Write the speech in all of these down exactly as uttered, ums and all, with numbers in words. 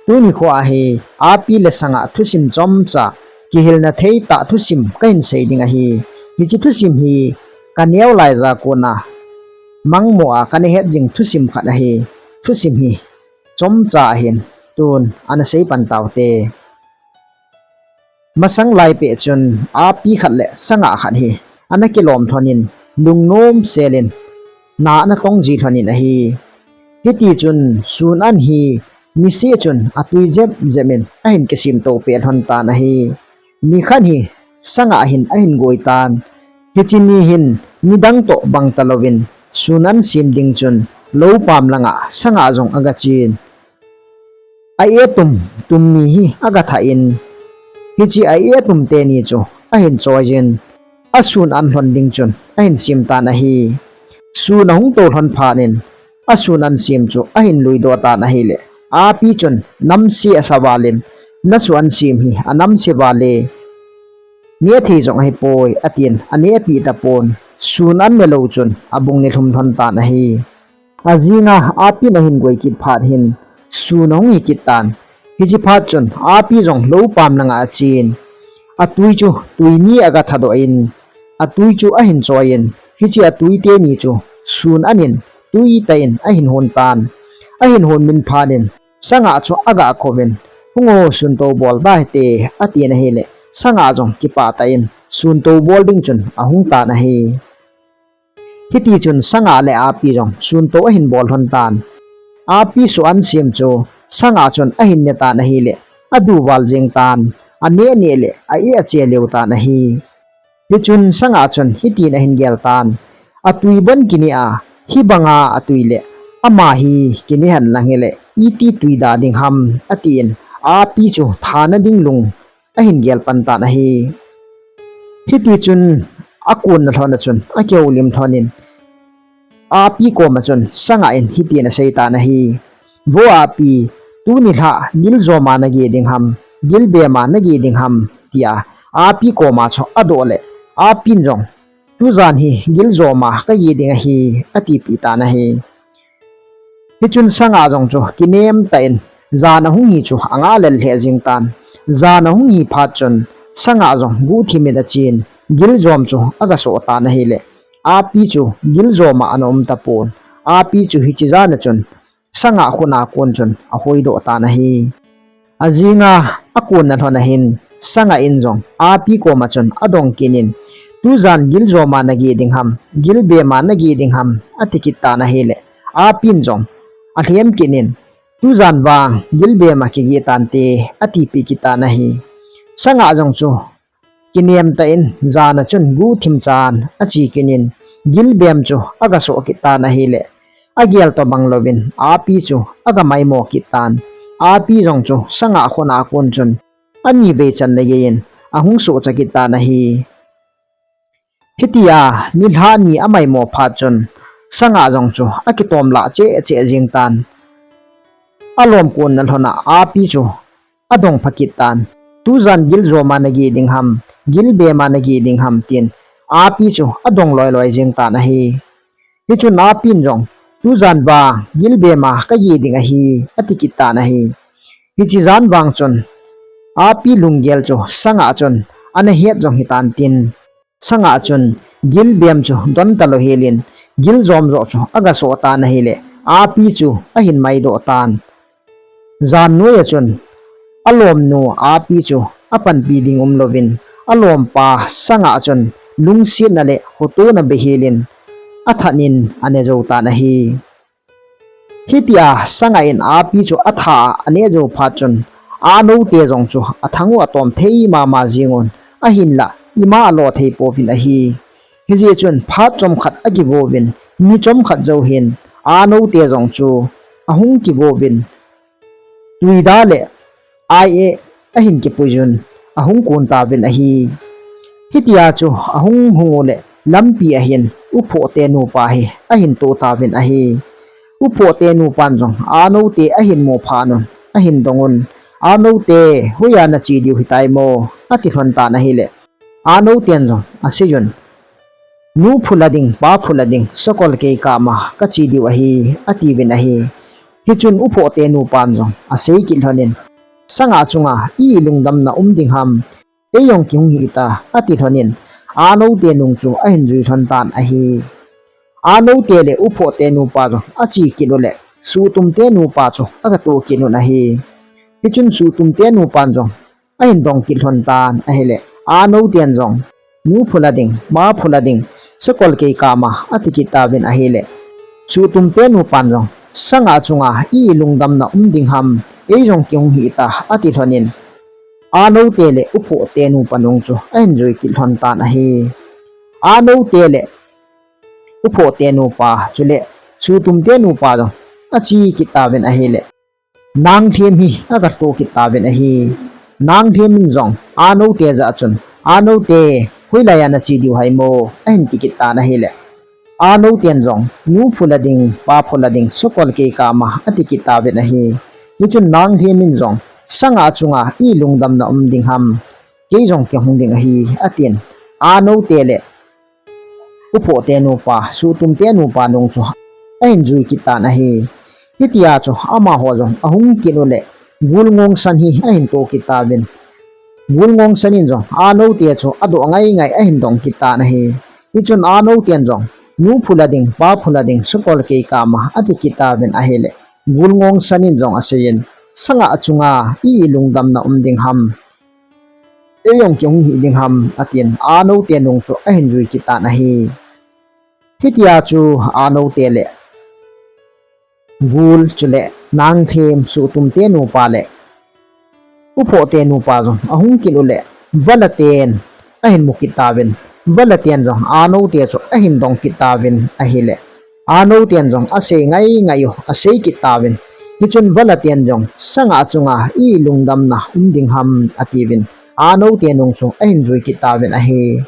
Tuni khoa hi Api le Sanga thusim chomcha, kihilna thei tah thusim kahin sei ding ahi. Hiche thusim hi kaneo lai ja kona mangmo a kana het jing thusim khat ahi. Thusim hi chomcha ahin, tun ana sei pan taute. Masang lai peh chun Api khat le Sanga khat hi ana kilom lhonin, lungnom selin na ana tong ji lhonin ahi. Hiti chun sun an hi niseh chun atui jep jep in ahin kisim to peh lhon tan ahi. Nikhat hi Sanga hin ahin goi tan. Hiche ni hin midang toh bang talouvin sun an sim ding chun lou pam langa Sanga jong aga chen. A-e tum tum ni hi aga tha in, hiche a-e tum teni chu ahin choi jin, asun an lhon ding chun ahin sim tan ahi. Sun ahung to lhon phat in, asun an sim chu ahin lui doh tan ahile, Api chun namse asa valin, nasun an sim hi anamse val e, neh thei jong ahipoi, atin, aneh pi tapon, sun an ne lou chun abung ne lhum lhon tan ahi. Ajinga Apin ahin goi kit phat hin sun ahung hi kit tan. Hiche phat chun Api jong lou pam langa achen. Atui chu tui ni aga thadoh in, atui chu ahin choi in, hiche atui teni chu sun an in tui tah in ahin hon tan. Ahin hon min phat in Sanga chu aga kouvin, "Hung o, sun to bol ta hite," atin ahile, Sanga jong kipah tah in sun to bol ding chun ahung tan ahi. Hiti chun Sanga le Api jong sun to ahin bol lhon tan. Api sun an sim chu Sanga chun ahin ne tan ahile, adu val jeng tan, aneh neh le a-e ache lheh tan ahi. Hichun Sanga chun hitin ahin gel tan, "Atui bon kineh a, hibanga atui le ama hi kineh hen lang hile, iti tui da ding ham," atin, Api chu thana ding lung ahin gel pan tan ahi. Hiti chun akonna lhon a chun akihoulim lhon in, Api koma chun Sanga in hitin asei tan ahi. "Vo Api, tuni lha gil joma nageh ding ham, gil bema nageh ding ham," tia Api koma chu adoh le, Apin jong, "Tujan hi gil joma kageh ding ahi," atipeh tan ahi. Hichun Sanga jong chu kinem tah in jan ahung hi chu anga lel lheh jeng tan. Jan ahung hi phat chun Sanga jong guhthim in achen, gil jom chu aga soh tan ahile, Api chu gil joma ana um tapon. Api chu hiche jan a chun Sanga khut a kon chun ahoi doh tan ahi. Ajinga akonna lhon a hin Sanga in jong Api koma chun adong kit in, "Tujan gil joma nageh ding ham, gil bema nageh ding ham," ati kit tan ahile, Apin jong alhem kit in, "Tujan vang gil bema kigeh tante," atipeh kit tan ahi. Sanga jong chu kinem tah in jan a chun guhthim chan ache kit in, gil bem chu aga soh kit tan ahile, agel toh bang louvin Api chu aga maimo kit tan. Api jong chu Sanga khut a kon chun ani vei channa gei in ahung sohcha kit tan ahi. Hitia nilhah ni amaimo phat chun Sanga jong chu akitom lah cheh cheh jeng tan. Alom konna lhon a Api chu adong pha kit tan. "Tujan gil joma nageh ding ham, gil bema nageh ding ham," tin Api chu adong loi loi jeng tan ahi. Hichun Apin jong, "Tujan vang gil bema kageh ding ahi," ati kit tan ahi. Hiche jan vang chun Api lunggel chu Sanga chun ana het jong hitan tin, Sanga chun gil bem chu don talou hel in, gil jom joh chu aga soh tan ahile, Api chu ahin maidoh tan. Jan noi a chun alomnu Api chu apanpi ding umlouvin, alompa Sanga chun lungsetna le khotona beihel in athat in ane jou tan ahi. Hitia Sanga in Api chu atha a ane jou phat chun, anoute jong chu athang u atom thei mama jeng un, ahinlah ima alo thei pouvin ahi. Hijeh chun phat chomkhat akigouvin, mi chomkhat jou hin anoute jong chu ahung kigouvin, tuida le ai e ahin kipuiyun, ahung kon tauvin ahi. Hitia chu ahung hung u le lampi a hin Uphohte nupa hi ahin toh tauvin ahi. Uphohte nupan jong anoute ahin mu phat un, ahin dong un, "Anoute, hoiya nache diu hitai mo?" ati lhon tan ahile, anouten jong aseiyun, "Nu phu la ding, pa phu la ding, sakol kei kama kache diu ahi," atiuvin ahi. Hichun Uphohte nupan jong asei kit lhonin, sanga chunga i lungdamna um ding ham, ei jong kihung hih ta, ati lhonin, Anote nung chu ahin jui lhon tan ahi. Anote le Uphohte nupa jong ache kit uleh, Suhtumte nupa chu agatoh kit un ahi. Hichun Suhtumte nupan jong ahin dong kit lhon tan ahileh, Anoten jong, nu phula ding, pa phula ding, sakol kei kama, ati kit tauvin ahileh, Suhtumte nupan jong, sanga chunga i lungdamna um ding ham, ei jong kihung hih ta, ati lhonin, Anote le Uphohte nupa nung chu ahin jui kit lhon tan ahi. Anote le Uphohte nupa chule Suhtumte nupa jong ache kit tauvin ahileh, Nanglhem hi agatoh kit tauvin ahi. Nanglhem in jong Anote jah chun, Anote, hoilaiya nache diu ham, ahin ti kit tan ahileh, Anoten jong, nu phula ding, pa phula ding, sakol kei kama, ati kit tauvin ahi. Hichun Nanglhem in jong, sanga chunga i lungdamna um ding ham, kei jong kihung ding ahi, atin, Anote le Uphohte nupa, Suhtumte nupa nung chu ahin jui kit tan ahi. Hitia chu amaho jong ahung kit uleh, Gulngongsan hi ahin toh kit tauvin. Gulngongsan in jong Anote chu adoh ngai ngai ahin dong kit tan ahi. Hichun Anoten jong, nu phula ding, pa phula ding, sakol kei kama, ati kit tauvin ahileh, Gulngongsan in jong aseiyin, sanga chunga i lungdamna um ding ham, ei jong kihung hih ding ham, atin, Anote nung chu ahin jui kit tan ahi. Hitia chu Anote le Gul chule Nanglhem, Suhtumte nupa le Uphohte nupa jong ahung kit uleh, Valaten ahin mu kit tauvin, Valaten jong Anote chu ahin dong kit tauvin ahileh, Anoten jong asei ngai ngai u asei kit tauvin. Hichun Valaten jong, sanga chunga i lungdamna um ding ham, atiuvin, Anote nung chu ahin jui kit tauvin ahi.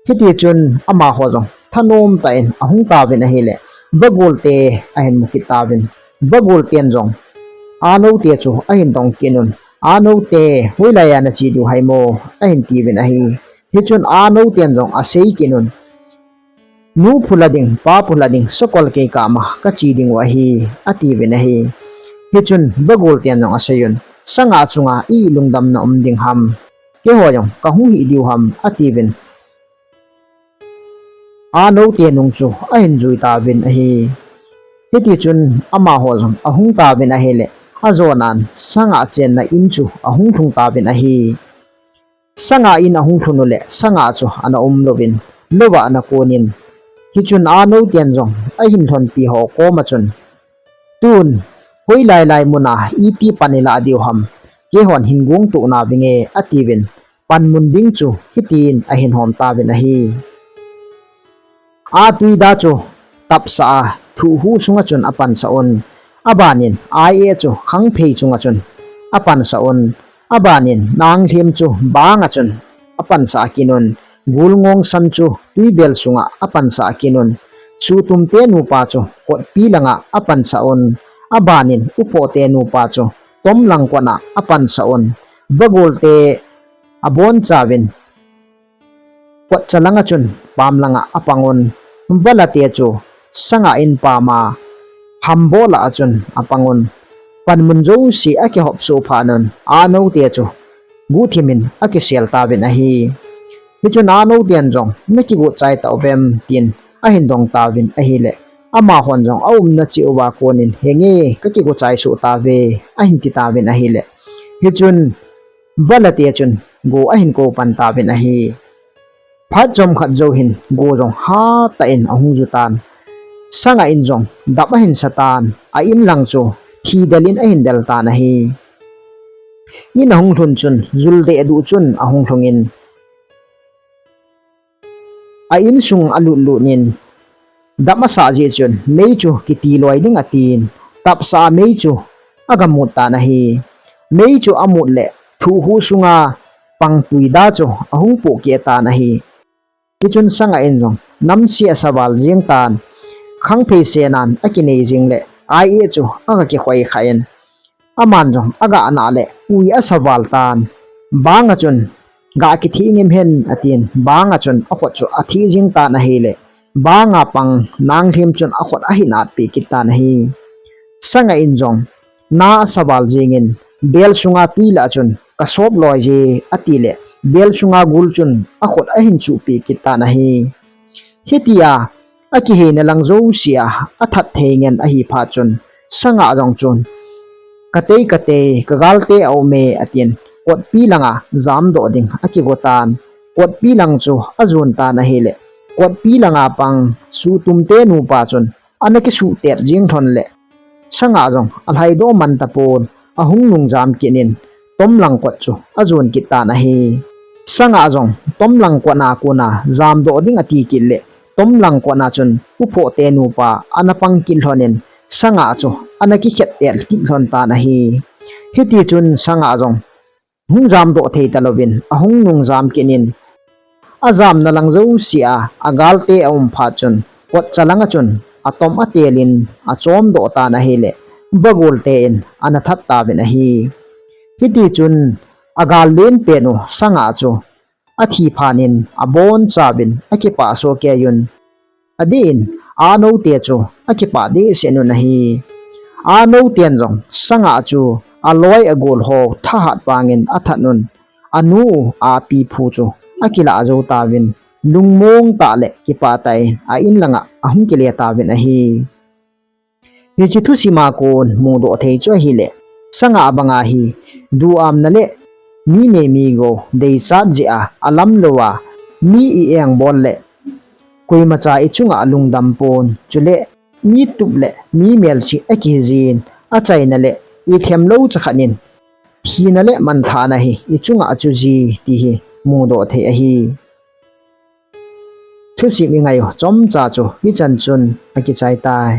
Hitichun amaho jong thanom tah in ahung tauvin ahileh, Vagolte ahin mu kit tauvin, Vagolten jong Anote chu ahin dong kit un, Anote, hoilaiya nache diu ham, ahin tiuvin ahi. Hichun Anoten jong asei kit un, nu phula ding, pa phula ding, sakol kei kama kache ding u ahi, atiuvin ahi. Hichun Vagolten jong aseiyun, sanga chunga i lungdamna um ding ham, keiho jong kahung hih diu ham, atiuvin, Anote nung chu ahin jui tauvin ahi. Hitichun amaho jong ahung tauvin ahileh, ajonan sanga chenna in chu ahung lhung tauvin ahi. Sanga in ahung lhun uleh, sanga chu ana um louvin, louva ana konin. Hichun Anoten jong ahin lhonpi ho koma chun, tun, hoilai lai muna iti pan ilah diu ham, keihon hin gong toh nauvinge, atiuvin, panmun ding chu hitin ahin hom tauvin ahi. Atwida chu tapsa a thuhhu sunga chun apansah un. Abanin Ai-e chu khangphei chunga chun apansah un. Abanin Nanglhem chu banga chun apansah kit un. Gulngongsan chu twibel sunga apansah kit un. Suhtumte nupa chu kotpi langa apansah un. Abanin Uphohte nupa chu tomlang kotna apansah un. Vagolte abonchauvin kotcha langa chun pam langa apang un. Valate chu sanga in pama hambola a chun apang un. Panmun jouse akihop soh phat un, Anote chu guhthimin akisel tauvin ahi. Hichun Anoten jong, nakigot chai tauvem, tin ahin dong tauvin ahileh, amahon jong aumna cheh uva konin, henge, kakigo chai soh tauve, ahin ti tauvin ahileh, hichun Valate chun go ahin kou pan tauvin ahi. Phat chomkhat jou hin go jong hatah in ahung ju tan. Sanga in jong dap ahin sa tan, a in lang chu thi del in ahin del tan ahi. In ahung lhun chun jul dehduh chun ahung lhungin, a insung alut lut in, dap asah jeh chun mei chu kiti loi ding atin, tapsa a mei chu aga mut tan ahi. Mei chu amut leh thuhhu sunga pang twida chu ahung pohkeh tan ahi. Hichun sanga in jong namse asa val jeng tan, khangphei senan akinei jing leh Ai-e chu aga kikhoi kha in, aman jong aga nat leh ui asa val tan. Banga chun, ga kithih ngem hen, atin, banga chun akhut chu athih jing tan ahileh, banga pang Nanglhem chun akhut ahin atpeh kit tan ahi. Sanga in jong na asa val jingin, bel sunga tui lah chun kasop loi je, ati le bel sunga gul chun akhut ahin suhpi kit tan ahi. Hitia akiheina lang jousea athat thei ngen ahi phat chun, sanga jong chun, "Katei, katei, kagalte aum e," atin, kotpi langa jamdoh ding akigo tan. Kotpi lang chu ajon tan ahile, kotpi langa pang suhtumte nupa chun ana kisuhtet jing lhon le, sanga jong alhaidoh man tapon, ahung nung jam kit in, tomlang kot chu ajon kit tan ahi. Sanga jong tomlang kotna kona jamdoh ding ati kit le, tomlang kotna chun uphohte nupa ana pang kit lhon in, sanga chu ana kikhettet kit lhon tan ahi. Hiti chun sanga jong hung jamdoh thei talouvin, ahung nung jam kit in, ajamna lang jousea agalte aum phat chun, kotcha langa chun atom atelin achomdoh tan ahile, vagolte in ana that tauvin ahi. Hiti chun agal lenpen u sanga chu athi phat in abonchauvin akipah soh kei un. Adeh in, anoute chu akipah dehset un ahi. Anouten jong sanga chu aloi agol ho thahat vangin athat un, anu u api phu chu akilah jou tauvin, lungmong tah le kipah tah in a-in langa ahung kile tauvin ahi. Hiche thusima kon mudoh thei chu ahile, sanga banga hi duhamna le mi nei mi gou deichat jeh a alam louva, mi i engbol le koimacha i chunga lungdam pon, chule mi tup le mi melchih akijin, achaina le i themlou chakhat in thina le manthahna hi i chunga achu ji ti hi mudoh thei ahi. Thusim i ngai u chomcha chu hichan chun akichai tai.